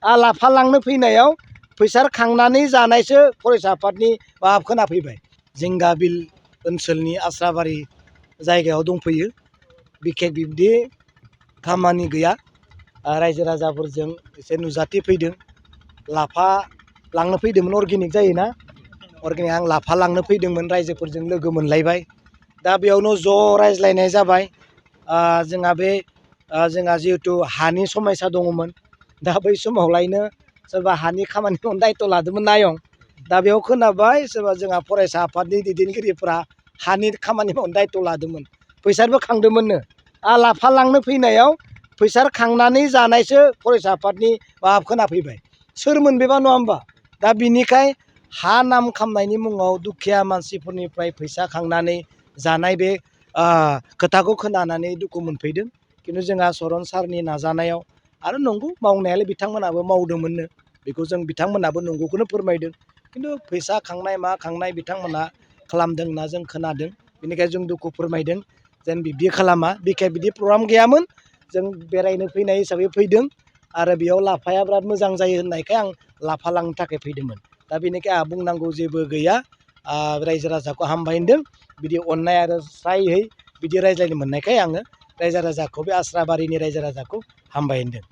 लाफा लांनो फैनायाव फैसा खांनानै जानायसो फरायसा आफादनि माबा खोनाफैबाय। जिंगाबिल ओनसोलनि आस्राबारि जायगायाव दंफैयो। बिखेक बिब्दि खामानि गैया। रायजो राजाफोरजों एसे नुजाथि फैदों। लाफा लांनो फैदोंमोन, अर्गेनिक जायोना, अर्गेनिक आं लाफा लांनो फैदोंमोन, रायजोफोरजों लोगो मोनलायबाय। दा बेयावनो ज' रायज्लायनाय जाबाय। जोंहा जिहेथु हानि समयसा दङमोन। दा बै समावलायनो सोरबा हानि खामानि मावनो दायथ' लादोंमोन नायं। दा बेयाव खोनाबाय सोरबा जोंहा फरायसा आफादनि दैदेनगिरिफ्रा हानि खामानि मावनो दायथ' लादोंमोन, फैसाबो खांदोंमोननो। लाफा लांनो फैनायाव फैसा खांनानै जानायसो फरायसा आफादनि माबा खोनाफैबाय। सोरमोन बेबा नङा होमबा? दा बिनिखाय हा नाम खालामनायनि मुङाव दुखिया मानसिफोरनिफ्राय फैसा खांनानै जानाय बे खोथाखौ खोनानानै दुखु मोनफैदों। खिन्थु जोंहा चरन सारनि नाजानायाव आरो नंगौ मावनायालाय बिथांमोनाबो मावदोंमोननो, बेखौ जों बिथांमोनाबो नंगौखौनो फोरमायदों। खिन्थु फैसा खांनाय मा खांनाय बिथांमोना खालामदों होनना जों खोनादों। बेनिखायनो जों दुखु फोरमायदों जेन बिब्दि खालामा। बिदि प्रग्राम गैयामोन, जों बेरायनो फैनाय हिसाबै फैदों। आरो बेयाव लाफाया बिराद मोजां जायो होननायखाय आं लाफा लांनो थाखाय फैदोंमोन। दा बेनिखाय आंहा बुंनांगौ जेबो गैया। रायजो राजाखौ हामबाय होनदों। बिदि अननाय आरो स्रायै बिदि रायज्लायनो मोननायखाय आङो रायजो राजाखौ, बे आस्राबारिनि रायजो राजाखौ हामबाय होनदों।